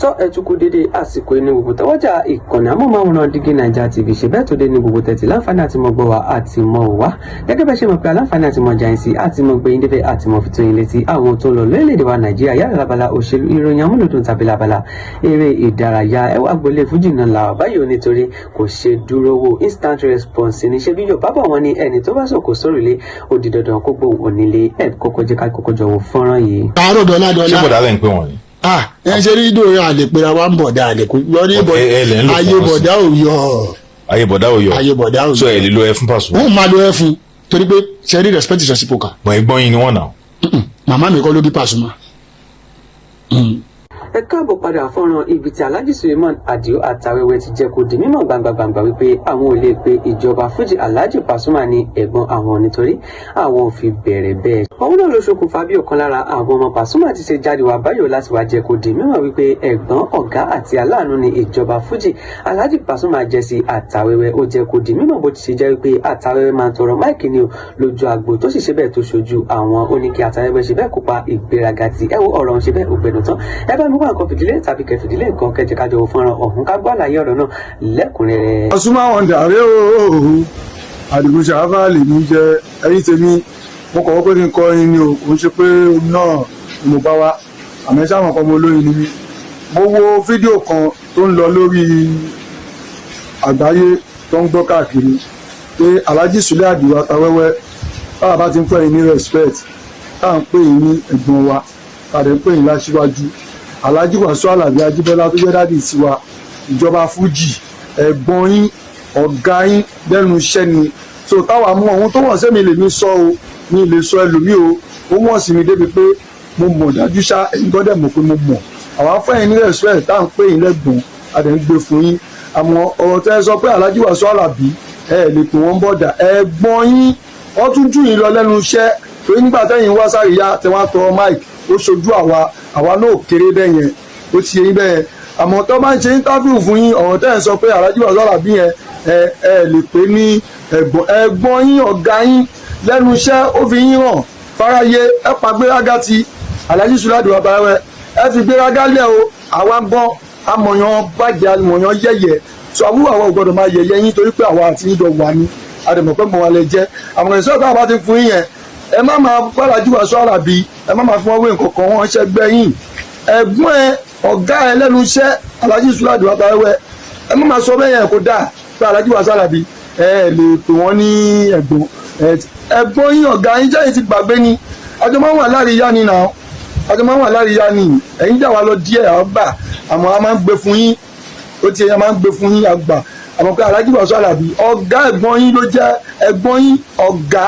Tọ́ ẹ tún kú dédé àsìkò inú gbogbo tọwọ́jà ìkànnì amóhùnmáwòrán Dígí Naija TV ṣe bẹ́ẹ̀ tó dé ní gbogbo tẹ̀tí láǹfààní àti mọ̀ gbọ́ wa àti mọ̀ wá gẹ́gẹ́ bẹ́ẹ̀ ṣe mọ̀ pé aláǹfààní àti mọ̀ jàǹsí àti mọ̀ gbẹ̀yìn débẹ̀ àti mọ̀ fi tó yín létí àwọn tó ń lọ lórílẹ̀‐èdè wa Nàìjíríà, yálà lábala òṣèlú, ìròyìn amúlòdùn tàbí lábala eré ìdárayá. Ẹ wá gbolé fújì náà là wà báyìí o, nítorí kò ṣe dúró wo instant response ní ṣe bí Yorùbá bọ̀, wọ́n ní ẹni tó bá sọ̀kò sórùlé, ó di dandan kó gbóhùn onílé. Ẹ kọ́kọ́ jẹ́ ká kọ́kọ́ jọ wo fọ́nrán yìí. Àárọ̀ dọ́là Ṣé dọ́là. Bọ̀dá lẹ́ ń pè wọ́n ni? Ah, ẹ ṣe rí dòwe, àlè pera wa ń bọ̀dá, àlè kú lọ ní Ẹ- ẹ lẹ̀ ń lò ayé fún wọn sí. Bọ̀dá ò yọ. Ayé bọ̀dá ò yọ. Ayé bọ̀dá ò So yọ. ẹ lè lo ẹ fún Pasuma? Wọ́n máa lo ẹ fún torí pé ṣe rí, respect is reciprocal. Bọ̀ ẹ̀gbọ́n yín ni wọ́n nà. Màmá mi kọ́ ló bí Pasuma. Ẹ káàbọ̀ padà. Fọ́nrán ibi tí Alhaji Suleiman Adio Atawẹ́wẹ́ ti jẹ́ kó di mímọ̀ gbangba-gbangba wípé àwọn ò lè pe ìjọba Fuji Alhaji Pasuma ní ẹ̀gbọ́n àwọn, nítorí àwọn ò fi bẹ̀rẹ̀ bẹ́ẹ̀. Òun náà ló ṣokùnfà bí ọ̀kan lára àwọn ọmọ Pasuma ti ṣe jáde wá báyò láti wá jẹ́ kó di mímọ̀ wípé ẹ̀gbọ́n, ọ̀gá àti aláàánú ni ìjọba Fuji Alhaji Pasuma jẹ́ sí Atawẹ́wẹ́. Ó jẹ́ kó di mímọ̀ bó ti ṣe jẹ́ wípé Atawẹ́wẹ́ máa ń tọrọ mic ni o lójú agbo, tó sì ṣe bẹ́ẹ̀ tó ṣojú àwọn. Ó ní kí Atawẹ́wẹ́ ṣe bẹ́ẹ̀ kópa ìgbéraga tí ẹ wo ọ̀rọ̀ òun ṣe bẹ́ẹ̀ ògbẹ́nu tán. Ẹ bá mi wá nǹkan fìdílé tàbí kẹ fìdílé nǹkan kẹjẹ kájọ wò fọ́nrán ọ̀hún, ká gbọ́ àlàyé ọ̀rọ̀ náà lẹ́kùnrẹ́rẹ́. Pasuma Wonder rẹ ooo, Àdìgún Ṣàfà lèmi jẹ. Ẹ̀yin tèmi, mo kọ̀ wọ́n pé kí n kọrin ni o, kò ń ṣe pé omi náà ni mo bá wá, àmọ́ iṣẹ́ àwọn kan mo lóyin ni mí. Mo wo fídíò kan tó ń lọ lórí àgbáyé tó ń gbọ́ káàkiri pé Alhaji Sule Àdìo Atawẹ́wẹ́, báwa bá ti ń fẹ́ yín ní respect, tá à ń pè yín ní ẹ̀gbọ́n wa, tá à ń pè yín láṣíwájú, Alhaji Wasiu Alabi Ajíbọ́lá tó jẹ́ daddy sí wa, ìjọba Fújì, ẹ̀gbọ́n yín, ọ̀gá yín lẹ́nu iṣẹ́ ni. So táwa mú ohun tó wọ̀n sẹ́mi lèmi sọ o, mi lè sọ ẹlòmíì o. Ó wọ̀n sí mi débi pé mo mọ̀ dájú ṣá, ẹ̀yin gbọ́dọ̀ mọ̀ pé mo mọ̀. Àwa fún yín ní respect, tá à ń pè yín lẹ́gbọ̀n, a dẹ̀ ń gbé fún yín. Àmọ́ ọ̀rọ̀ tẹ́ ẹ sọ pé Alhaji Wasiu Alabi, ẹ lè pè wọ́n bọ̀dà, ẹ̀gbọ́n yín, wọ́n tún jù yín lọ lẹ́nu iṣẹ́, torí nígbà tẹ́yìn wá sáríyá tẹ́ wá tọrọ mic, ó ṣojú àwa. Àwa náà kéré bẹ́ẹ̀ yẹn, ó ti yẹ yín bẹ́ẹ̀. Àmọ́ tó bá ń ṣe interview fún yín, ọ̀rọ̀ tẹ́ ẹ̀ sọ pé Alhaji Wasiu Alabi yẹn, ẹ lè pè ní ẹ̀gbọ́n, ẹ̀gbọ́n yín, ọ̀gá yín lẹ́nu iṣẹ́, ó fi yín hàn fáráyé. Ẹ pa gbéraga ti Alhaji Sule Adio Atawẹ́wẹ́, ẹ fi gbéraga lẹ̀ o. Àwa gbọ́n, amọ̀yàn bàjẹ́, amọ̀yàn yẹ̀yẹ̀. So àbúrò àwa ò gbọ́dọ̀ máa yẹ̀yẹ́ yín, torí pé àwa àti yín jọ wà ní àdèmọ̀ pé mọ̀ wà lẹ jẹ́. Àmọ̀ ìṣọ́ táwọn bá ti fún yín yẹn, ẹ má máa Alhaji Wasiu Alabi, ẹ má máa fún wọn wé nǹkan kan. Wọ́n ṣẹgbẹ́ yín, ẹ̀gbọ́n ẹ, ọ̀gá ẹ lẹ́nu iṣẹ́, Alhaji Sule Adio Atawẹ́wẹ́, ẹ má máa sọ bẹ́ẹ̀ yẹn, kó dáa pé Alhaji Wasiu Alabi, ẹ lè pè wọ́n ní ẹ̀gbọ́n. Ẹ̀gbọ́n yín, ọ̀gá yín jẹ́. Yìí ti gbàgbé ni àjọ máa ń wà láàrin ni náà, àjọ máa ń wà láàrin ni. Ẹ̀yin jà wá lọ díẹ̀, àwọn gbà, àmọ́ a máa ń gbé fún yín. Ó ti yẹ, a máa ń gbé fún yín, àgbà. Àmọ́ pé Alhaji Wasiu Alabi, ọ̀gá, ẹ̀gbọ́n yín ló jẹ́, ẹ̀gbọ́n yín, ọ̀gá,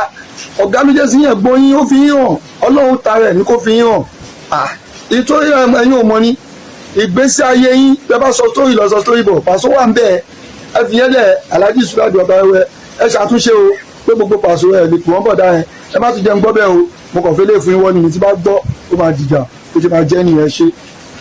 ọ̀gá ló jẹ́ sí yín, ẹ̀gbọ́n yín. Ó fi yín hàn, Ọlọ́run tara ẹ̀ ní kó fi yín hàn. Ìtòrí ẹ̀yin ò mọ ní ìgbésí ayé yín. Bẹ́ẹ̀ bá sọ sórí lọ sọ sórí bọ̀, Pàṣọ wà ń bẹ́ẹ̀. Ẹ fi yẹn lẹ̀. Alhaji Sule Adio Atawẹ́wẹ́, ẹ ṣàtúnṣe o, pé gbogbo Pàṣọ ẹ lè pè wọ́n bọ̀dá yẹn. Ẹ má tún jẹun gbọ́ bẹ́ẹ̀ o. Mo kàn fẹ́ lè fún yín wọ́n ni tí bá gbọ́, ó máa dìjà. Ó ṣe máa jẹ́ nìyẹn ṣe.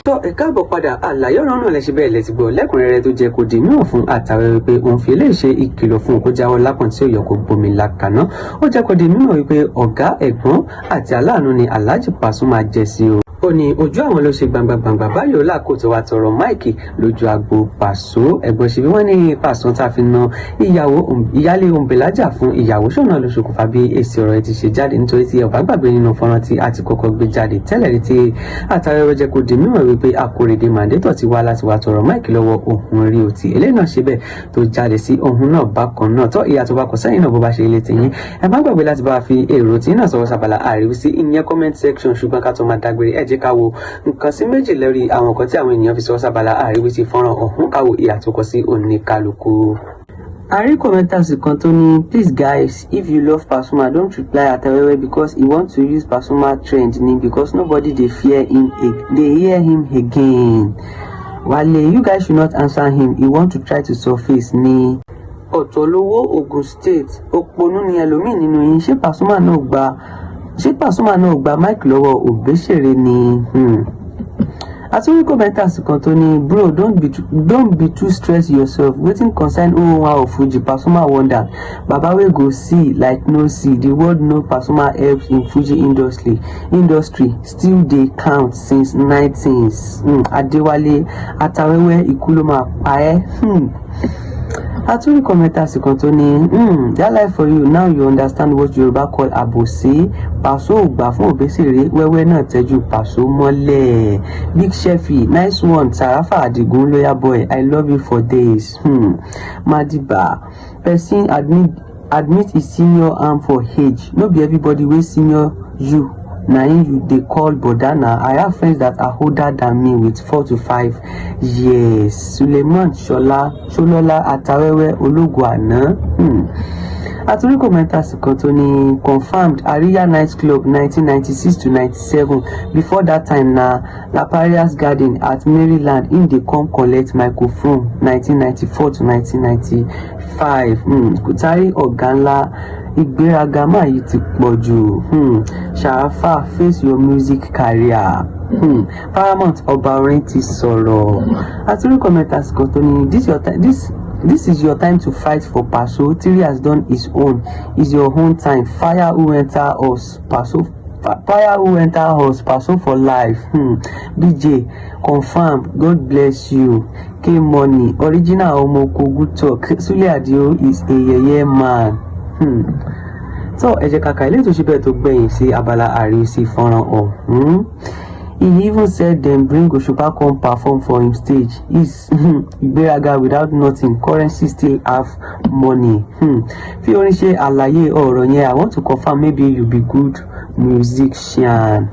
Tọ́ ẹ káàbọ̀ padà. Àlàyé ọ̀rọ̀ náà lẹ́sẹ̀ bẹ́ẹ̀ lẹ́ti gbọ́ lẹ́kùnrẹ́rẹ́, tó jẹ́ kó di mímọ̀ fún Àtàwẹ́wẹ́ pé òun fi eléyìí ṣe ìkìlọ̀ fún òkú jáwọ́ lápọ̀n tí ó yọ kó gbomi la kàná. Ó jẹ́ kó di mímọ̀ wípé ọ̀gá, ẹ̀gbọ́n àti aláàánú ni Alhaji Pasuma jẹ́ sí o. Ó ní ojú àwọn ló ṣe gbangba-gbangba báyìí lákòótó tó wá tọrọ mic lójú agbo Pàṣọ. Ẹ̀gbọ́n ṣe bí wọ́n ní Pàṣọ tá a fi na ìyàwó ìyálé òǹbẹ̀lájà fún ìyàwó ṣọ̀nà ló ṣokùnfà bí èsì ọ̀rọ̀ ẹ̀ ti ṣe jáde, nítorí tí ọ̀bá gbàgbé nínú fọ́nrán tí a ti kọ́kọ́ gbé jáde tẹ́lẹ̀ rí tí Àtàwẹ́wẹ́ jẹ́ kó di mímọ̀ wípé Akóredé Màndétọ̀ ti wá láti wá tọrọ mic lọ́wọ́ òun rí òtí eléyìí náà ṣe bẹ́ẹ̀ tó jáde sí òun náà bákan náà. Tọ́ ìyá tó bá kọ sẹ́yìn náà, bó bá ṣe ilé tiyín, ẹ má gbàgbé láti bá fi èrò tí náà sọ̀rọ̀ sábàlá àríwísí, ìyẹn comment section. Ṣùgbọ́n ká tó máa dágbére, ẹ jẹ́ ká wo nǹkan sí méjì lórí àwọn nǹkan tí àwọn ènìyàn fi sọ sábàlá àríwísí fọ́nrán ọ̀hún, ká wo ìyà tó kọ sí oníkálukú. A rí commenters kan tó ní, "Please guys, if you love Pasuma, don't reply Atawewe because he want to use Pasuma trend ni, because nobody dey fear him, dey hear him again. Wale, you guys should not answer him. He want to try to surface ni." Ọ̀tọ̀ lówó Ogun State, òpònú ni ẹlòmíín nínú yín. Ṣé Pasuma náà gba mic lọ́wọ́ Òbésèré ni? Àtúrí commenters kan tó ní, "Bro, don't be too stress yourself. Wetin concern 001 of Fuji? Pasuma wonder baba wey go see like no see. The world know Pasuma helps in Fuji industry still dey count since 90s." Adéwálé Atawẹ́wẹ́, ikú ló máa pa ẹ́. Àtúrí commenters kan tó ní, "That life for you. Now you understand what Yorùbá call àbòsí. Pàṣọ ò gbà fún Òbésèré, wẹ́wẹ́ náà tẹ́jú Pàṣọ mọ́lẹ̀." Big Shefi, "Nice one. Sarafa Adigun, lawyer boy, I love you for days." Madiba, "Person admit his senior am for age. No be everybody wey senior you na him you dey call boda na. I have friends that are older than me with 4 to 5 years." Suleiman Ṣọlá Ṣọlọ́lá Atawẹ́wẹ́, ológun àná. Àtúrí commenters kan tó ní, "Confirmed. Ariya Night Club, 1996 to 97. Before that time na Laparias Garden at Maryland im dey come collect microphone, 1994 to 1995." Kutari, ọ̀gá ńlá, ìgbéraga máa yìí ti pọ̀ jù. Sharafa, face your music career. Paramount ọba orin ti sọ̀rọ̀. Àtúrí commenters kan tó ní, "This your time, this is your time to fight for Paso. Three has done his own. Is your own time. Fire who enter us, Paso. Fire who enter us, Paso for life." BJ, "Confirm. God bless you." K Money, "Original ọmọ oko, good talk. Sule Adio is a yeye man." Tó ẹ jẹ́ kàkà ilé tó ṣe bẹ́ẹ̀ tó gbẹ̀yìn sí abala àríwísí fọ́nrán ọ̀hún. "He even said dem bring Òṣùpá come perform for him stage. His ìgbéraga without nothing. Currency still have money." Fi orin ṣe àlàyé ọ̀rọ̀ yẹn. I want to confirm, maybe you be good musician.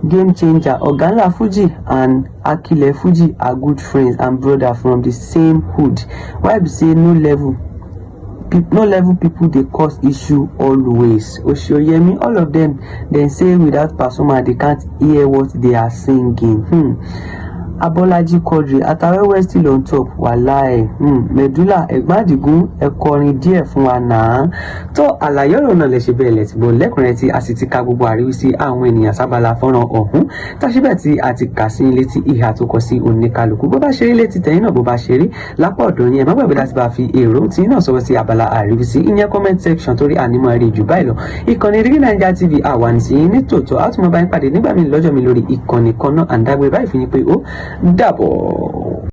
Game Changer, "Ọ̀gá ńlá Fuji and Akile Fuji are good friends and brother from the same hood. Why be say no level people dey cause issue always?" Oshoyemi, "All of them dem say without Pasuma they can't hear what they are singing." Abolaji Quadri, "Atawewe still on top, wàláì." Medulla, "Ẹ̀gbọ́n Àdìgún, ẹ kọrin díẹ̀ fún wa náà." Tó àlàyé ọ̀rọ̀ náà lè ṣe bẹ́ẹ̀ lẹ̀ tí bọ̀ lẹ́kùnrin tí a sì ti ka gbogbo àríwísí àwọn ènìyàn sábàlá fọ́nrán ọ̀hún, táṣíbẹ̀ tí a ti kà sí létí ìhà tó kọ sí oníkálukú. Bó bá ṣe rí létí tẹ̀yìn náà, bó bá ṣe rí lápá ọ̀dọ̀ yẹn, má gbàgbé láti bá fi èrò tí náà sọ̀rọ̀ sí abala àríwísí, ìyẹn comment section, torí ànímọ̀ rí jù báyìí lọ. Ìkànnì Rírí Naija TV, àwa ní sí ní tòótọ́. A tún mọ bá yín pàdé nígbà míì lọ́jọ́ mi lórí ìkànnì kan náà. À ń dágbé báyìí fi yín pé ó dàbọ̀.